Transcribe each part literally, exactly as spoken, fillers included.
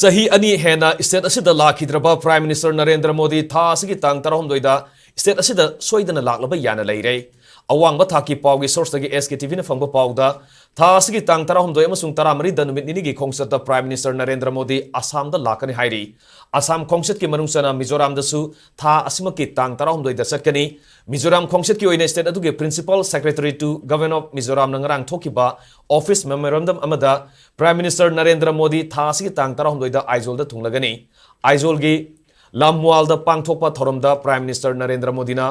ꯆꯍꯤ ꯑꯅꯤ ꯍꯦꯟꯅ state ꯑꯁꯤꯗ ꯂꯥꯛꯈꯤꯗ꯭ꯔꯕ Prime Minister ꯅꯔꯦꯟꯗ꯭ꯔ ꯃꯣꯗꯤ ꯊꯥ ꯑꯁꯤꯒꯤ ꯇꯥꯡ ꯇꯔꯥꯍꯨꯝꯗꯣꯏꯗ state ꯑꯁꯤꯗ ꯁꯣꯏꯗꯅ ꯂꯥꯛꯂꯕ ꯌꯥꯅ ꯂꯩꯔꯦ꯫ ꯑꯋꯥꯡꯕ ꯊꯥꯛꯀꯤ ꯄꯥꯎꯒꯤ sourceꯇꯒꯤ S K T Vꯅ ꯐꯪꯕ ꯄꯥꯎꯗ, ꯊꯥ ꯑꯁꯤꯒꯤ ꯇꯥꯡ ꯇꯔꯥꯍꯨꯝꯗꯣꯏ ꯑꯃꯁꯨꯡ ꯇꯔꯥꯃꯔꯤꯗ ꯅꯨꯃꯤꯠ ꯅꯤꯅꯤꯒꯤ ꯈꯣꯡꯆꯠꯇ Prime Minister ꯅꯔꯦꯟꯗ꯭ꯔ ꯃꯣꯗꯤ ꯑꯁꯥꯝꯗ ꯂꯥꯛꯀꯅꯤ ꯍꯥꯏꯔꯤ꯫ ꯑꯁꯥꯝ ꯈꯣꯡꯆꯠꯀꯤ ꯃꯅꯨꯡ ꯆꯟꯅ ꯃꯤꯖꯣꯔꯥꯝꯗꯁꯨ ꯊꯥ ꯑꯁꯤꯃꯛꯀꯤ ꯇꯥꯡ ꯇꯔꯥꯍꯨꯝꯗꯣꯏꯗ ꯆꯠꯀꯅꯤ꯫ ꯃꯤꯖꯣꯔꯥꯝ ꯈꯣꯡꯆꯠꯀꯤ ꯑꯣꯏꯅ state ꯑꯗꯨꯒꯤ Principal Secretary to Government of ꯃꯤꯖꯣꯔꯥꯝꯅ ꯉꯔꯥꯡ ꯊꯣꯛꯈꯤꯕ office memorandum ꯑꯃꯗ Prime Minister ꯅꯔꯦꯟꯗ꯭ꯔ ꯃꯣꯗꯤ ꯊꯥ ꯑꯁꯤꯒꯤ ꯇꯥꯡ ꯇꯔꯥꯍꯨꯝꯗꯣꯏꯗ ꯑꯥꯏꯖꯣꯜꯗ ꯊꯨꯡꯂꯒꯅꯤ꯫ ꯑꯥꯏꯖꯣꯜꯒꯤ ꯂꯥꯝꯃꯨꯋꯥꯜꯗ ꯄꯥꯡꯊꯣꯛꯄ ꯊꯧꯔꯝꯗ Prime Minister ꯅꯔꯦꯟꯗ꯭ꯔ ꯃꯣꯗꯤꯅ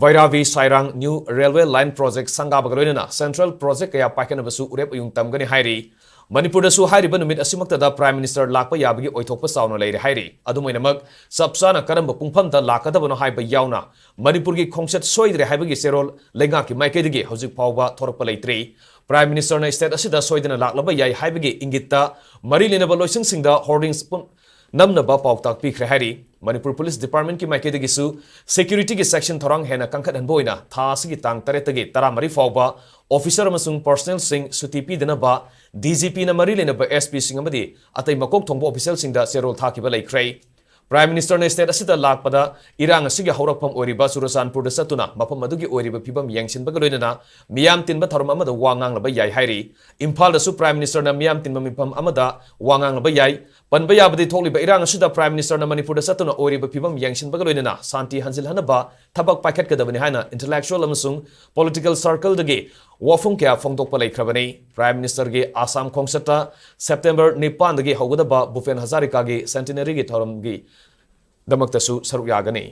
ꯚꯩꯔꯥꯚꯤ ꯁꯥꯏꯔꯥꯡ new railway line project ꯁꯪꯒꯥꯕꯒ ꯂꯣꯏꯅꯅ central project ꯀꯌꯥ ꯄꯥꯏꯈꯠꯅꯕꯁꯨ ꯎꯔꯦꯞ ꯑꯌꯨꯡ ꯇꯝꯒꯅꯤ ꯍꯥꯏꯔꯤ꯫ ꯃꯅꯤꯄꯨꯔꯗꯁꯨ ꯍꯥꯏꯔꯤꯕ ꯅꯨꯃꯤꯠ ꯑꯁꯤꯃꯛꯇꯗ Prime Minister ꯂꯥꯛꯄ ꯌꯥꯕꯒꯤ ꯑꯣꯏꯊꯣꯛꯄ ꯆꯥꯎꯅ ꯂꯩꯔꯦ ꯍꯥꯏꯔꯤ꯫ ꯑꯗꯨꯝ ꯑꯣꯏꯅꯃꯛ, ꯆꯞ ꯆꯥꯅ ꯀꯔꯝꯕ ꯄꯨꯡꯐꯝꯗ ꯂꯥꯛꯀꯗꯕꯅꯣ ꯍꯥꯏꯕ ꯌꯥꯎꯅ ꯃꯅꯤꯄꯨꯔꯒꯤ ꯈꯣꯡꯆꯠ ꯁꯣꯏꯗ꯭ꯔꯦ ꯍꯥꯏꯕꯒꯤ ꯆꯦꯔꯣꯜ ꯂꯩꯉꯥꯛꯀꯤ ꯃꯥꯏꯀꯩꯗꯒꯤ ꯍꯧꯖꯤꯛ ꯐꯥꯎꯕ ꯊꯣꯔꯛꯄ ꯂꯩꯇ꯭ꯔꯤ꯫ Prime Ministerꯅ state ꯑꯁꯤꯗ ꯁꯣꯏꯗꯅ ꯂꯥꯛꯂꯕ ꯌꯥꯏ ꯍꯥꯏꯕꯒꯤ ꯏꯪꯒꯤꯠꯇ ꯃꯔꯤ ꯂꯩꯅꯕ ꯂꯣꯏꯁꯪꯁꯤꯡꯗ hoardings ꯄꯨꯝ-, ꯅꯝꯅꯕ ꯄꯥꯎꯇꯥꯛ ꯄꯤꯈ꯭ꯔꯦ ꯍꯥꯏꯔꯤ꯫ ꯃꯅꯤꯄꯨꯔ Police Departmentꯀꯤ ꯃꯥꯏꯀꯩꯗꯒꯤꯁꯨ securityꯒꯤ section ꯊꯧꯔꯥꯡ ꯍꯦꯟꯅ ꯀꯟꯈꯠꯍꯟꯕ ꯑꯣꯏꯅ ꯊꯥ ꯑꯁꯤꯒꯤ ꯇꯥꯡ ꯇꯔꯦꯠꯇꯒꯤ ꯇꯔꯥꯃꯔꯤ ꯐꯥꯎꯕ officerꯃꯁꯨꯡ personnelꯁꯤꯡ ꯁꯨꯇꯤ ꯄꯤꯗꯅꯕ DGPꯅ ꯃꯔꯤ ꯂꯩꯅꯕ SPꯁꯤꯡ ꯑꯃꯗꯤ ꯑꯇꯩ ꯃꯀꯣꯛ ꯊꯣꯡꯕ officialꯁꯤꯡꯗ ꯆꯦꯔꯣꯜ ꯊꯥꯈꯤꯕ ꯂꯩꯈ꯭ꯔꯦ꯫ Prime Ministerꯅ state ꯑꯁꯤꯗ ꯂꯥꯛꯄꯗ ꯏꯔꯥꯡ ꯑꯁꯤꯒꯤ ꯍꯧꯔꯛꯐꯝ ꯑꯣꯏꯔꯤꯕ ꯆꯨꯔꯆꯥꯟꯄꯨꯔꯗ ꯆꯠꯇꯨꯅ ꯃꯐꯝ ꯑꯗꯨꯒꯤ ꯑꯣꯏꯔꯤꯕ ꯐꯤꯕꯝ ꯌꯦꯡꯁꯤꯟꯕꯒ ꯂꯣꯏꯅꯅ ꯃꯤꯌꯥꯝ ꯇꯤꯟꯕ ꯊꯧꯔꯝ ꯑꯃꯗ ꯋꯥ ꯉꯥꯡꯂꯕ ꯌꯥꯏ ꯍꯥꯏꯔꯤ꯫ ꯏꯝꯐꯥꯜꯗꯁꯨ Prime Ministerꯅ ꯃꯤꯌꯥꯝ ꯇꯤꯟꯕ ꯃꯤꯐꯝ ꯑꯃꯗ ꯋꯥ ꯉꯥꯡꯂꯕ ꯌꯥꯏ꯫ ꯄꯟꯕ ꯌꯥꯕꯗꯤ, ꯊꯣꯛꯂꯤꯕ ꯏꯔꯥꯡ ꯑꯁꯤꯗ Prime Ministerꯅ ꯃꯅꯤꯄꯨꯔꯗ ꯆꯠꯇꯨꯅ ꯑꯣꯏꯔꯤꯕ ꯐꯤꯕꯝ ꯌꯦꯡꯁꯤꯟꯕꯒ ꯂꯣꯏꯅꯅ ꯁꯥꯟꯇꯤ ꯍꯟꯖꯤꯜꯍꯟꯅꯕ ꯊꯕꯛ ꯄꯥꯏꯈꯠꯀꯗꯕꯅꯤ ꯍꯥꯏꯅ intellectual ꯑꯃꯁꯨꯡ political circleꯗꯒꯤ ꯋꯥꯐꯝ ꯀꯌꯥ ꯐꯣꯡꯗꯣꯛꯄ ꯂꯩꯈ꯭ꯔꯕꯅꯤ꯫ Prime Ministerꯒꯤ ꯑꯁꯥꯝ ꯈꯣꯡꯆꯠꯇ September ꯅꯤꯄꯥꯟꯗꯒꯤ ꯍꯧꯒꯗꯕ ꯚꯨꯄꯦꯟ ꯍꯖꯥꯔꯤꯀꯥꯒꯤ centenaryꯒꯤ ꯊꯧꯔꯝꯒꯤ ꯗꯃꯛꯇꯁꯨ ꯁꯔꯨꯛ ꯌꯥꯒꯅꯤ꯫